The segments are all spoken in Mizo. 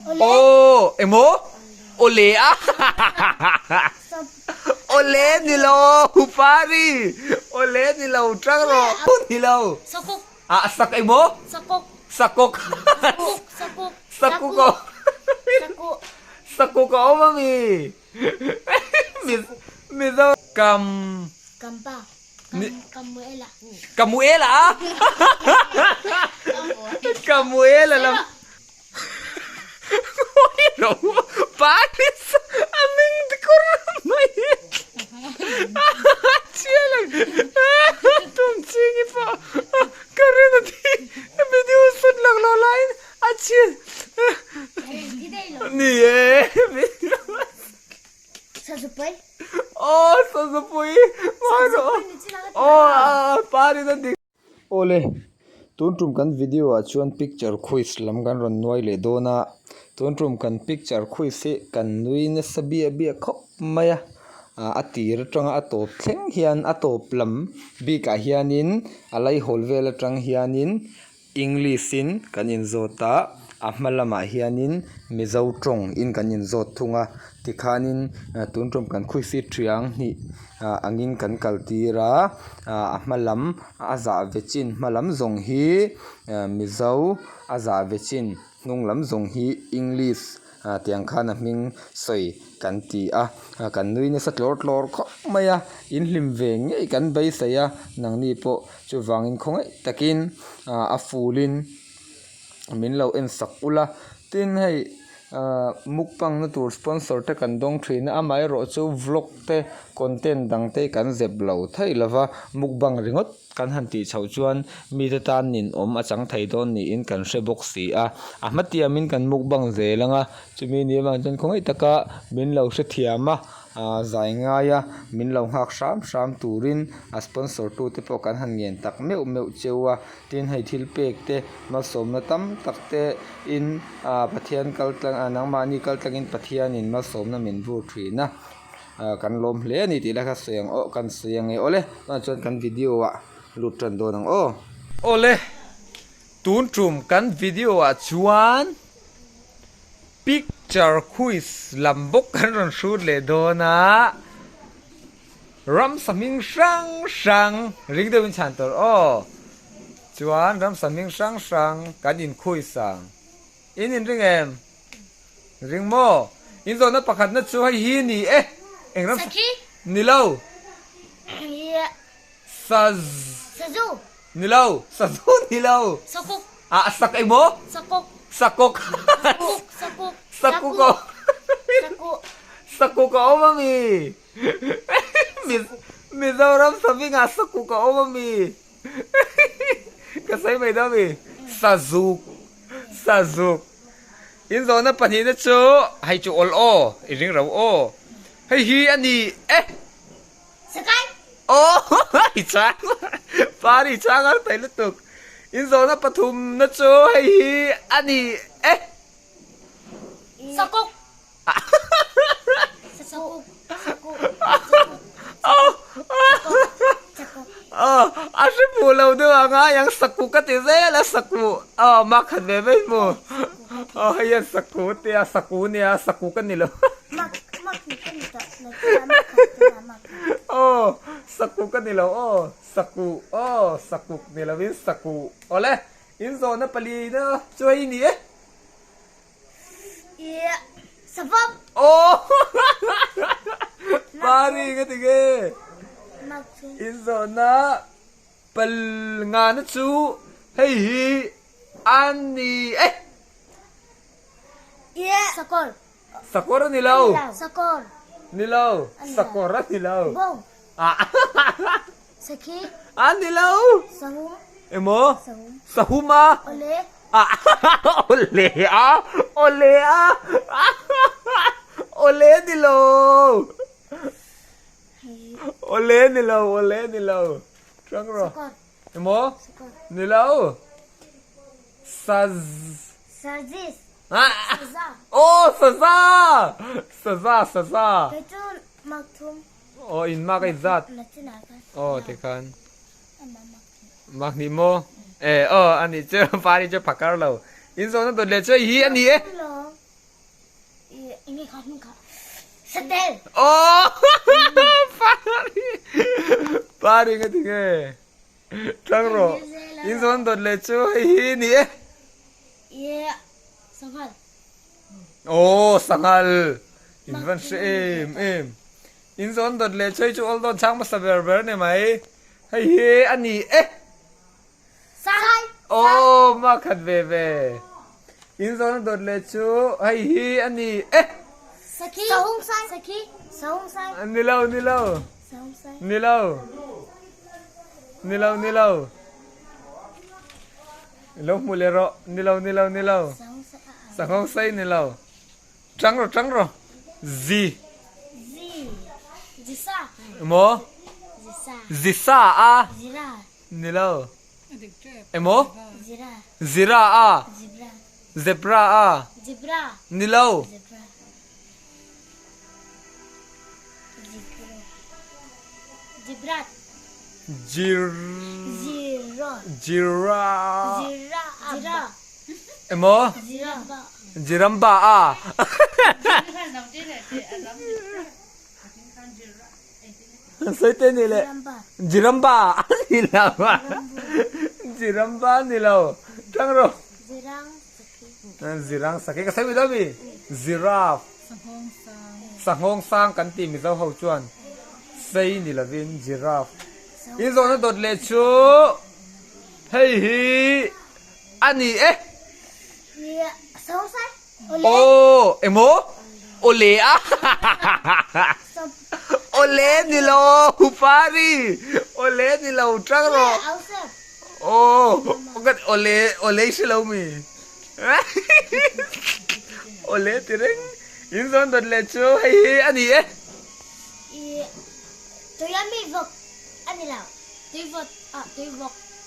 Aw emaw awle a awle ni lo pari awle ni lo tang rawh ni lo ah sak emaw sakawk sakuk aw sakuk a awm ami mizo kam kamuela a kamuela lam. Paris a ming kur mai chialang tum chingi pawh ka rin a thi video sut lak lo laiin a chhiat ni e video aw sazupui aw Paris a dik. Awle, tun tum kan video ah chuan picture quiz lam kan rawn nuai leh dawn a, tun tum kan picture quiz hi kan nui nasa biah biah khawp mai a, ah a tir atanga a tawp thleng hian a tawp lam bik ah hianin a laihawl vel atang hianin English in kan inzawt a, a hma lamah hianin Mizo tawng in kan inzawt thung a, tikhanin tun tum kan quiz hi thiang hnih. ah angin kan kal tir a ah a hma lam a zah ve chin hma lam zawng hi ah mizo a zah ve chin hnung lam zawng hi english ah tiang khan a hming sawi kan ti a ah kan nui nasa tlawr tlawr khawp mai a in hlim ve ngei kan beisei a nangni pawh chuvangin khawngaih takin ah a ful in. min lo en sak ula tin hei ahh mukbang na tur sponsor te kan dawng thin a amaherawh chu vlog te content dang te kan zep lo thei lova mukbang ringawt kan han tih chhoh chuan mite tan ninawm a chang thei dawn niin kan hre bawk si a a hma tiamin kan mukbang zel ang a chumi ni avang chuan khawngaih taka min lo hrethiam a ahh zai ngai a min lo nghak hram hram turin a sponsor tute pawh kan han ngen tak meuh meuh cheu a. Tin, hei thil pek te, malsawmna tam tak te in ah Pathian kal tlang ah nangmahni kal tlangin Pathianin malsawmna min vur thin a, ah kan lawm hle a ni tih lai kha sawi ang aw, kan sawi ang e awle, tunah chuan kan video ah lut tan dawn ang aw. Awle, tun tum kan video ah chuan picture quiz lam bawk kan rawn hrut leh dawn a. Ramsa hming hrang hrang ring deuhin chhan tur aw. Chuan ramsa hming hrang hrang kan inkhui sang. In inring em? Ring maw? In zawhna pakhatna chu hei hi ni e. Eng ramsa? Sakhi. Ni lo. Saz. Sazu. Ni lo. Sazu ni lo. Sakuk. Ah sak emaw? Sakuk. Sakuk. Sakuk. Sakuk. Sakuk aw. Sakuk. Sakuk a awm ami? Mizoram saving ah sakuk a awm ami? Ka sawi mai dawn ami? Sazuk. Sazuk. In zawhna pahnihna chu hei chu awl aw, i ring ro aw. Hei hi a ni e. Sakai. Aw i chang par i chang a thei lutuk. In zawhna pathumna chu hei hi a ni e. Sakuk. Sakuk. Sakuk. Sakuk. Aw a hre hmuh lo deuh ang a yang sakuk a ti zel a sakuk aw mak khat ve mai hmu aw hei hian saku tia saku nia sakuk a ni lo. Aw sakuk a ni lo aw saku aw sakuk ni lovin saku awle in zawhna palina chu hei ni e. Savawm. Aw pari nga ti nge in zawhna pal ngana chu hei hi a ni e. Sakawr. Sakawr a ni lo. Sakawr. Ni lo. Sakawr a ni lo. Bawng. Sakhi. A ni lo. Sahum. Emaw? Sahum. Sahum a. Awle. Awle a. Awle a. Awle a ni lo. Awle a ni lo. Awle a ni lo. Ṭang rawh. Sakawr. Emaw? Sakawr. Ni lo. Saz. Sazis. Saza. Aw saza. Saza saza. Kei chu mak thum. Aw in mak a in zat. Aw tikhan. Mak hnih maw? E aw ani chu pari chu phakar lo. In zawhna dawt leh chu hei hi a ni e. Enge kha hming kha? Satel. Oh! Pari. Pari nga tinge. Tlang ro. In zawn dawt leh chu hei hi ni e. Yeah. Sanghal. Oh, sanghal. In van hre em em. In zawn dawt leh chu hei chu all dawn chang hmasa ber ber ni mai. Hei hi a ni e. Sai. Aw ma khat ve ve. In zawn dawt leh chu hei hi a ni e. Sakhi. Sahung sai. Sakhi. Sahung sai. Ni lo ni lo. Sahung sai. Ni lo. Ni lo ni lo. Lo hmu leh rawh. Ni lo ni lo ni lo. Sahung sai. Sahung sai ni lo. Tang rawh tang rawh. Zi. Zi. Zisa. Emaw? Zisa. Zisa a. Zira. Ni lo. Emaw? Zira. Zira a. Zebra. Zebra a. Zebra. Ni lo. Zebra. Zebra. Zebra. Jir. Zira. Jira. Zira. Zira. Emaw? Ziramba. Ziramba a. Sawi te ni le. Ziramba a ni lo. Ziramba a ni lo. Tang rawh. Zirang sakhi. Zirang sakhi ka sawi lo mi. Giraffe. Sanghawng sang kan tih Mizo ho chuan sei ni lovin giraffe. In zawhna dawt leh chu hei hi a ni e. Aw emaw awle a awle ni lo pari awle ni lo tang rawh aw awle awle i hre lo mi awle ti reng in zawn dawt leh chu hei hi a ni e.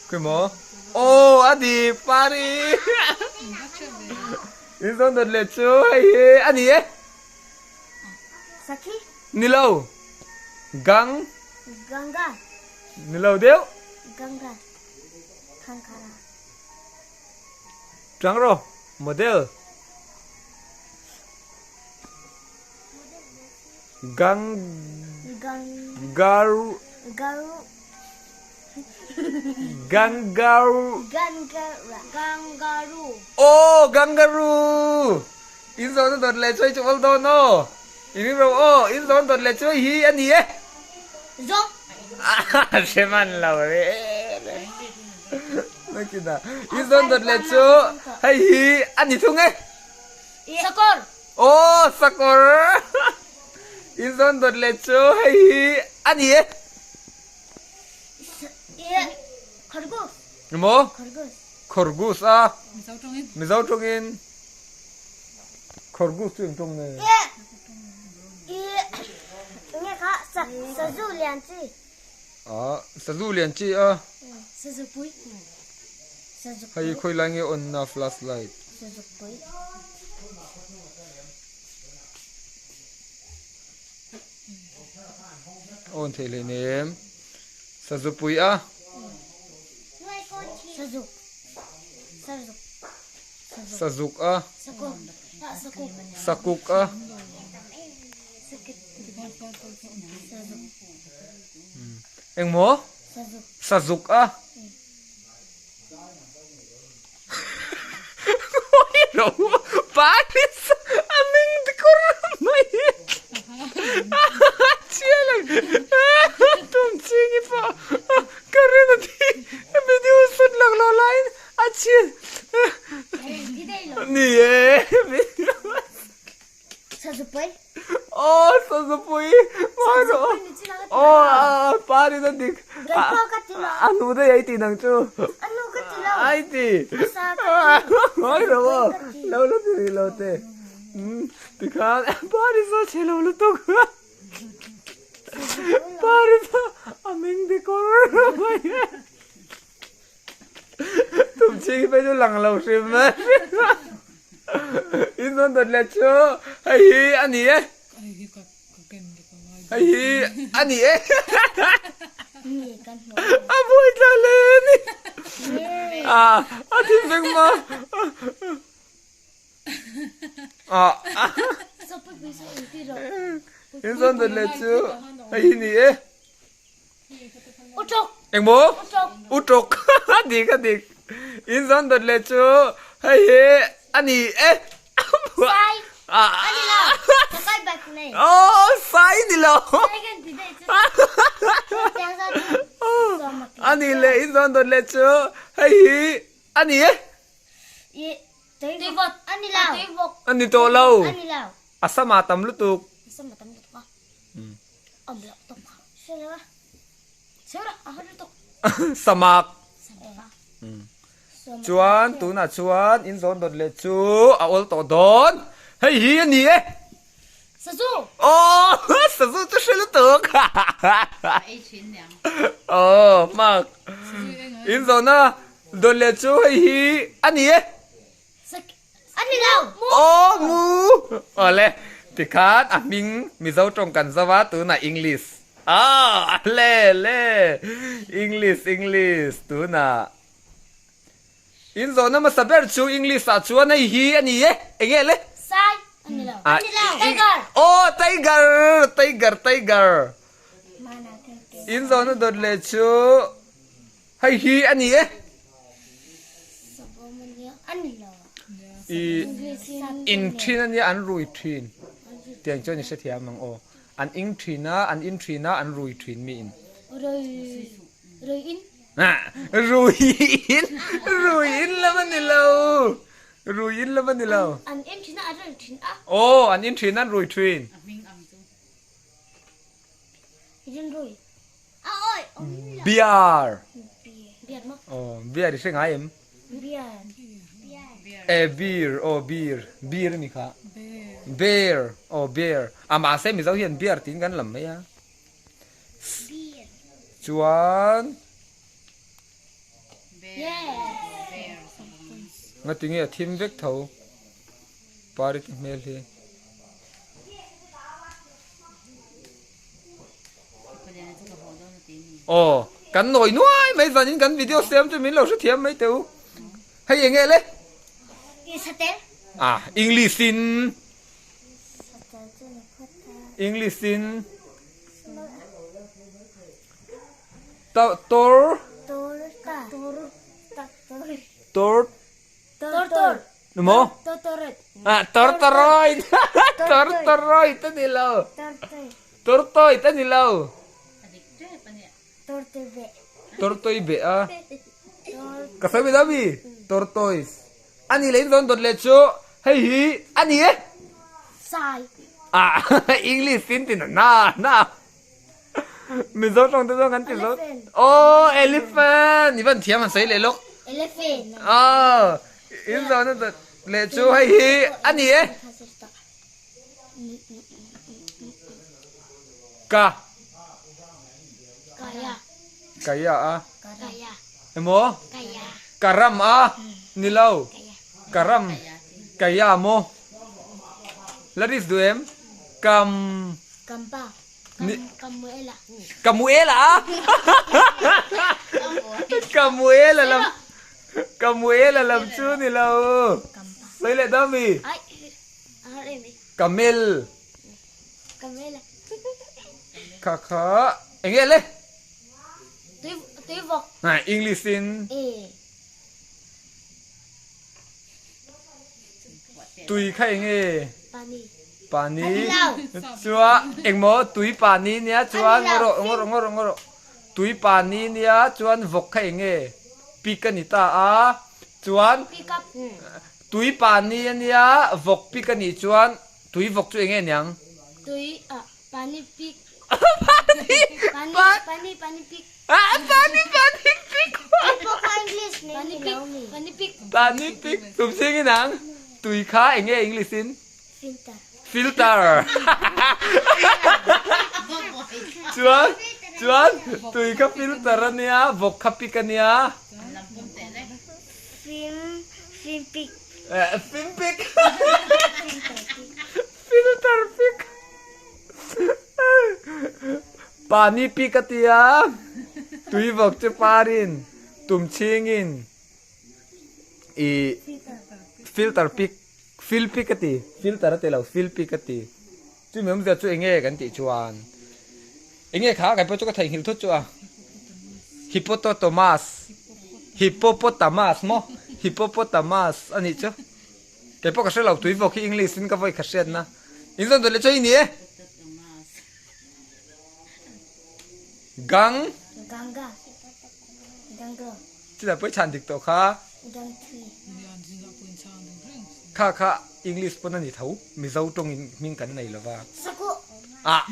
Khawimaw? Aw a ni pari. In zawn dawt leh chu hei hi a ni e. Sakhi. Ni lo. Gang. Ganga. Ni lo deuh. Ganga. Thangkhara. Tang rawh. Model. Gang. Gang. Garu. Garu. Gangaru. Gangara. Gangaru. Oh, gangaru. In zawn dawt leh chu hei chu awl dawn aw. In ring ro aw, in zawn dawt leh chu hei hi a ni e. Zawng. Hre man lo re re. Nakina. In zawn dawt leh chu hei hi a ni thung e. Sakawr. Aw, sakawr. In zawn dawt leh chu hei hi a ni e. Emaw? Khawrgus a. Mizo tawngin. Khawrgus chu eng tawng nge? Sazu lian chi a. Hei khawi lai nge on na flashlight. Awn theih hlei nem. Sazupui a. Sazuk a. Sakuk a. Engmaw? Sazuk a. Paris a ming kur mai chialang tum chingi pawh ka rin a thi video sut lak lo laiin a chhiat ni e video Aw Sazupui mawi rawh aw Paris a dik a nu daih ai tih nang chu ai ti mawi rawh aw lo la ti rih lo te tikhan Paris a chhe lo lutuk Paris a meng dekawr mai Tum ching hi phei chu lang lo hrim mai. In zawn dawt leh chu hei hi a ni e. Hei hi a ni e. A buai tla hle a ni. A thi vek ma. In zawn dawt leh chu hei hi ni e. Uṭawk. Engmaw? Uṭawk. Uṭawk. A dik a dik. In zawn dawt leh chu hei hi a ni e. Sai. A ni lo. Chakai bike nei. Aw sai ni lo. Sai kan ti daih chu. Chiang zat. A ni leh in zawn dawt leh chu hei hi a ni e. Tuivawt. A ni lo. Tuivawk. A ni tawh lo. A ni lo. A sama tam lutuk. A sama tam lutuk a. Awm loh tawp kha. Hre lo a. Chheu rawh a haw lutuk. Samak. Samak. Chuan tunah chuan in zawn dawt leh chu a awl tawh dawn. Hei hi a ni e. Sazu. Aw sazu chu hre lutuk. A ei thin niang. Aw mak. In zawhna dawt leh chu hei hi a ni e. A ni lo. Mu. Aw mu. Awle tikhan a hming Mizo tawng kan zo a tunah English. Aw le le English English tunah In zawhna hmasa ber chu English ah chuan hei hi a ni e, eng nge le? Sai a ni lo. A ni lo. Tiger. Aw tiger tiger tiger. In zawhna dawt leh chu hei hi a ni e. A ni lo. I in thin a nia an rui thin. Tiang chuan i hrethiam ang aw. An ing thin a, an in thin a, an rui thin mi in. Rui rui in. Rui in rui in lam a ni lo. Rui in lam a ni lo. An in thin a, an rui thin a. Aw, an in thin a, an rui thin. A hming ang chu. In rui. A awi awm lo. Beer. Beer maw? Aw, beer i hre ngai em? Beer. E beer, aw beer, beer a ni kha. Bear, aw bear. A mahse Mizo hian beer tiin kan lam mai a. Beer. Chuan Yes. Ngati nge a thim vek tho pari te hmel hi. Aw kan nawi nuai mai zanin kan video siam chu min lo hrethiam mai teh u. Hei eng nge le? Ah English in English in Tor tor tor Tor Maw? Ah, tortoroid. Tortoroid a ni lo. Tortoid a ni lo. Tortoi beh a. Ka sawi lo mi? Tortoise. A ni leh in zawn dawt leh chu hei hi a ni e. Sai. Ah, English in ti na na na. Mizo tawng te chuan kan ti zo. Oh, elephant. I van thiam han sawi leh lawk. Elephant. Oh, in zawhna dawt leh chu hei hi a ni e. Ka. Kaya. Kaya a. Kaya. Emaw? Kaya. Karam a. Ni lo. Karam. Kaya maw? Laris duh em? Kam. Kampa. Kamuela. Kamuela a? Kamuela lam. Kamuela lam chu ni lo. Sawi leh dawn mi? Kamel. Kamela. Kha kha eng nge le? Tui tui vawk. Ha English in. E. Tui kha eng nge? Pani. Pani. Chua engmaw tui pani nia chuan ngaw rawh ngaw rawh ngaw rawh ngaw rawh. Tui pani nia chuan vawk kha eng nge? Pik a ni ta a chuan tui pani ania vawk pik a nih chuan tui vawk chu eng nge niang? Tui ah pani pik. Pani Pani pani pik. Ah pani pani pik. Pani pik pani pik. Pani pik tum sing in ang tui kha eng nge English in? Filter. Filter. Chuan chuan tui kha filter ania vawk kha pik ania. Film film pik. Film pik. Filter pik. Pani pik a ti a, tui vawk chu parin tum chhingin i filter pik, fil pik a ti, filter a ti lo, fil pik a ti. Chumi awmzia chu enge kan tih chuan enge kha kai pawh chu ka theihnghilh thut chu a Hippototomas Hippopotamus maw Hippopotamus a nih chu kei pawh ka hre lo tui vawk hi English in ka vawi kha hriatna in zawn duh leh chu i ni e Gang Ganga Ganga Chutah pawh i chhan dik tawh kha. Kha kha English pawn a ni tho, Mizo tawngin hming kan nei lova. Saku. Ah.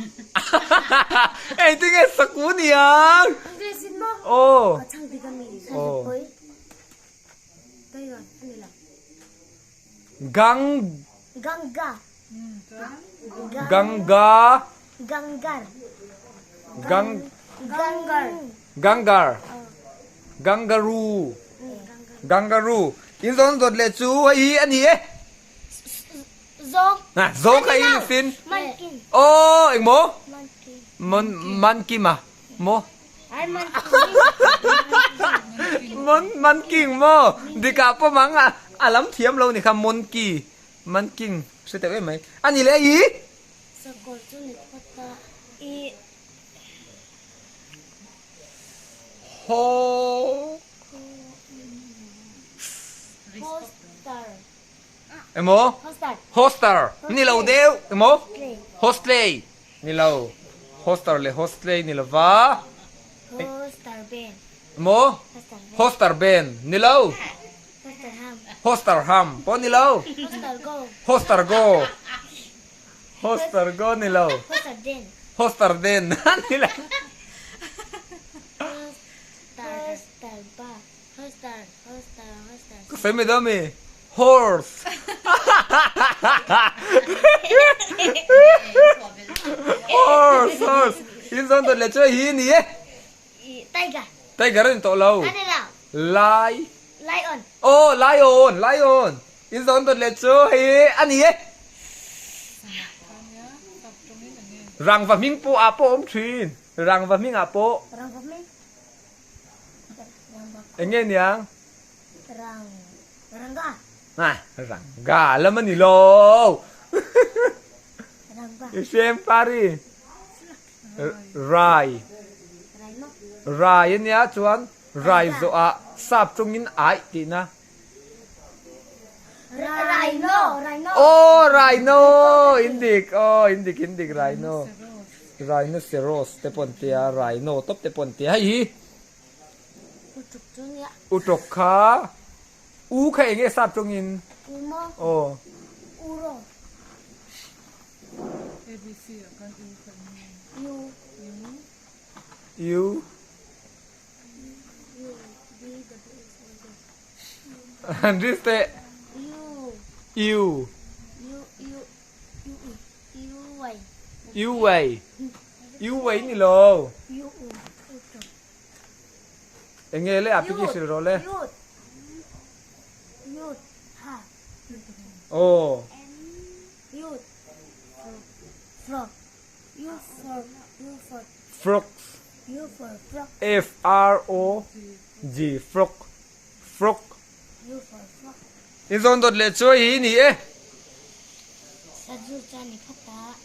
Engtin nge saku niang? English in maw? Aw. Ka chhang dik a mi. Aw. Tiger a ni lo. Gang. Ganga. Ganga. Gangar. Gang. Gangar. Gangar. Gangaroo. Gangaroo. In zawn zawt leh chu hei hi a ni e. Zawng. Ha, zawng kha i sin. Mankin. Aw, eng maw? Mankin. Mon, mankim a, maw? Ai mankin. Mon, manking maw? Dikah pawh mang a, a lam thiam lo ni kha, monkey, manking, hre teuh em mai. A ni leh i? Sakawr chu ni phawt a, i. Ho. Hoster. Emaw? Hoster. Hoster. Ni lo deuh. Emaw? Hostley. Ni lo. Hoster leh Hostley ni lova. Hoster Ben. Emaw? Hoster Ben. Ni lo. Hoster Ham. Hoster Ham. Pawh ni lo. Hoster Go. Hoster Go. Hoster go ni lo. Hoster Den. Hoster Den ni lo. Hoster Hoster Ba. Hoster Hoster Hoster. Ka sawi mai dawn mi? Horse. Horse horse. In zawn dawt leh chu hei hi ni e. Tiger. Tiger a ni tawh lo. A ni lo. Lai. Lion. Aw lion lion. In zawn dawt leh chu hei hi a ni e. Rangva hming pawh ah pawh a awm thin. Rangva hming ah pawh. Rangva hming. Eng nge niang? Rang. Ranga. Ah, ranga lam a ni lo. Rangva. I hrem pari. Rai. Rai a nia chuan rai zawh ah sap tawngin aih tihna. Rhino. Rhino. Aw rhino indik aw indik indik rhino. Rhinoceros te pawh an tia rhino tawp te pawh an tia hei hi. Utuk chu nia. Utuk kha u kha eng nge sap tawngin? U maw? Aw. Uro. ABC ah khan u kha eng nge? U. U. U. U B W X Y Z. Han ri teh. U. U. U U U U Y. U Y. U Y ni lo. U U. Enge le a piki hril rawh le. U. U. Ha. Aw. U. Frog. U for U for. Frogs. U for frog. F R O G frog. Frog. U for frog. In zawn dawt leh chu hei hi ni e. Sazu chuan i phawt a.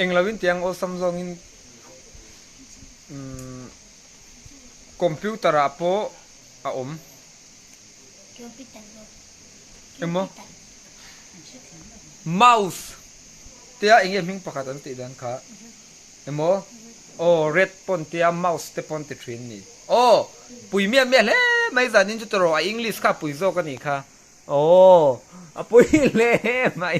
Eng lo in tiang awlsam zawngin umm computer ah pawh a awm. Computer pawh. Emaw mouse tia eng nge hming pakhat an tih dan kha emaw aw red pawn tia mouse te pawn ti thin ni aw pui miah miah hle mai zanin chu tawrh a english kha a pui zawk a nih kha aw a pui hle mai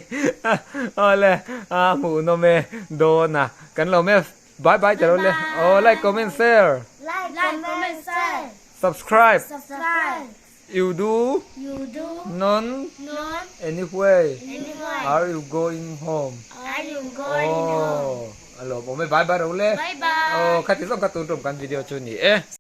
awle a hmuhnawm e dawn a kan lo me bye bye tawrh le aw like comment share like comment share subscribe subscribe You do? You do? None? None. Anyway? Anyway. Are you going home? Are you going home? Oh, alo, bye bye bye ro le. Bye bye. Oh, khati zong ka tun tum kan video chu ni e.